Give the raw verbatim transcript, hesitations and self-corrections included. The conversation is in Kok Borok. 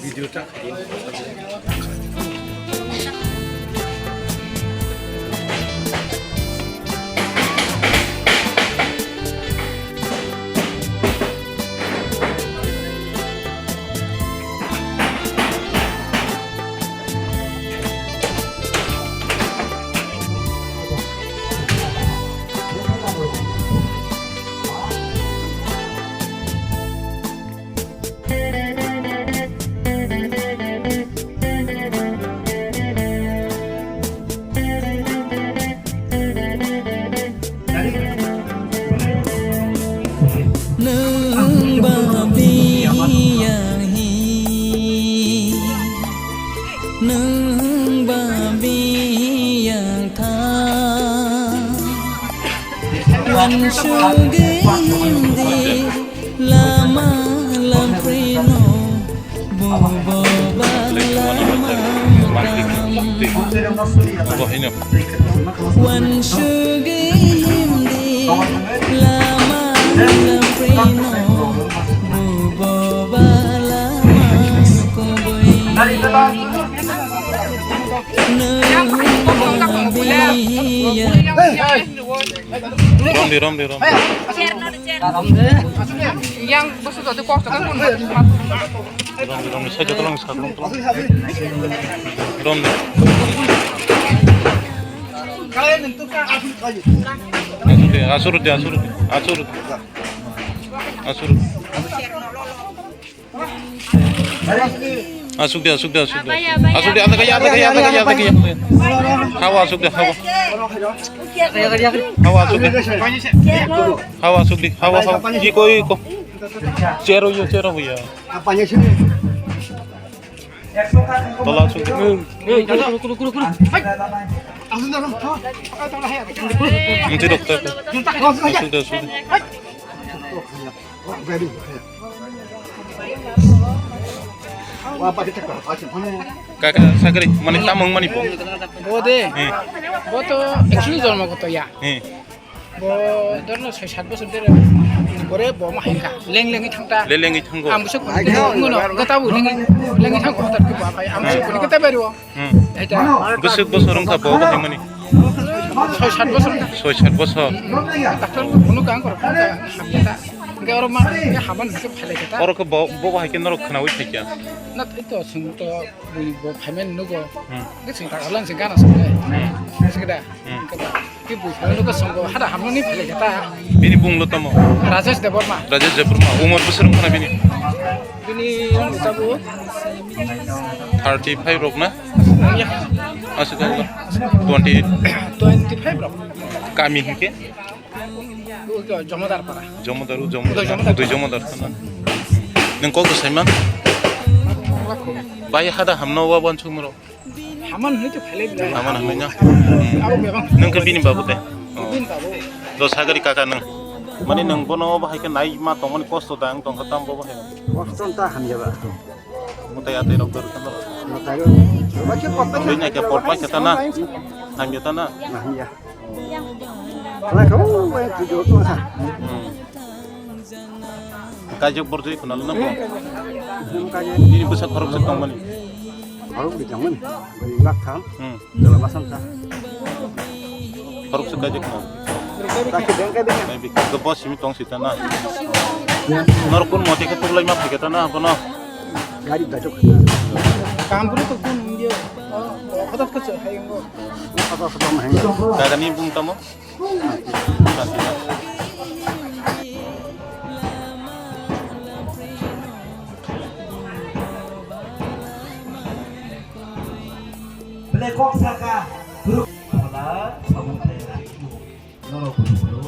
Video ta. Nwng ba biya hi, nwng ba biya tha, wansugwi himdi lama lamprino. Bubo ba lama kam. Bubo hino. Wansugwi himdi lama lamprino. Bubo ba lama kubui. Nwng ba biya. Romdi, romdi, romdi. Yang bwswk jodi kok sakha kun. Romdi, romdi, sai joto long sa, romdi. Romdi. Asuru de, asuru de, asuru de. Asuru. Asuk de, asuk de, asuk de. Asuk de, anda kaya, anda kaya, anda kaya, anda kaya. Hawa asuk de, hawa. Hawa asuk de. Hawa asuk de, hawa, hawa. Iko, iko. Chero yo, chero yo. Tola asuk de. Nunti doktor. Asuk de, asuk de. Kaka sakri mani tamung mani po. Bo de. Eh. Bo to actually jormo goto ya. Eh. Bo dorno soi sat bosor dere. Bore bo ma haika. Leng lengwi thangta. Leng lengwi thango. Ang busa kuno gata bu lengwi lengwi thango hotar ki ba pai. Ang busa kuno gata bari wo. Hmm. Eta. Bwswk bosor wngkha bo bahai mani? Soi sat bosor wngkha. Soi sat bosor. Doctor kuno kang kor kang hamya ta. Hingke oro ma hingke haman hingke phalai khe ta. Oro khe bo, bo bahai khe norok khnaui phaikha. Na ito sing to bo phaimen nugo. Hmm. Hingke sing ta orlan sing gana sing. Hmm. Sing da. Hmm. Ki bui phai nugo song go hada hamno ni phalai khe ta. Bini bung lo tamo? Rajesh Debbarma. Rajesh Debbarma. Umor bwswk wngkha bini? Bini wngkha bo. Thirty five rok na? Ya. Aswk twenty. Twenty five rok. Kami hingke? Bo Jomodar para. Jomodar, u Jomodar. Jomodar. Dui Jomodar sana. Neng kok sai man? Bai hada hamno wa wan chumro. Haman hwnwi to phelai bilai. Haman hwnwi na? Abo bebak. Nwng khe bini babu de? Oh. Bini babu. Do sagari kaka nwng. Mani nwng bono bahai khe nai ma tongmani kosto da, ang tongkha tam bo bahai. Kosto ta hamya ba. Mutai atai rok dor kha. Mutai rok. Ba khe pot bai. Bini khe pot bai khe ta na. Hamya ta na. Hamya. Wala ko wai tu jo tu ha. Hmm. Kaijak borjoi khuna luna ko. Hmm, kaijak. Bini bwsa khorok se tongmani. Khorok di tongmani. Bini lak tham. Hmm. Jala masam ta. Khorok se kaijak khuna. Taki dengka dengka. Nai bi ko boss simi tong sita na. Nor kun mote khe tuklai ma phiketa na bono. Gari dajok. Kampuru to kun inge. Oh, hodat ko hai ngo. Hodat ko hai. Dagani bung tamo. Belai kok saka, bro. Wala, sabun teh, norok bro.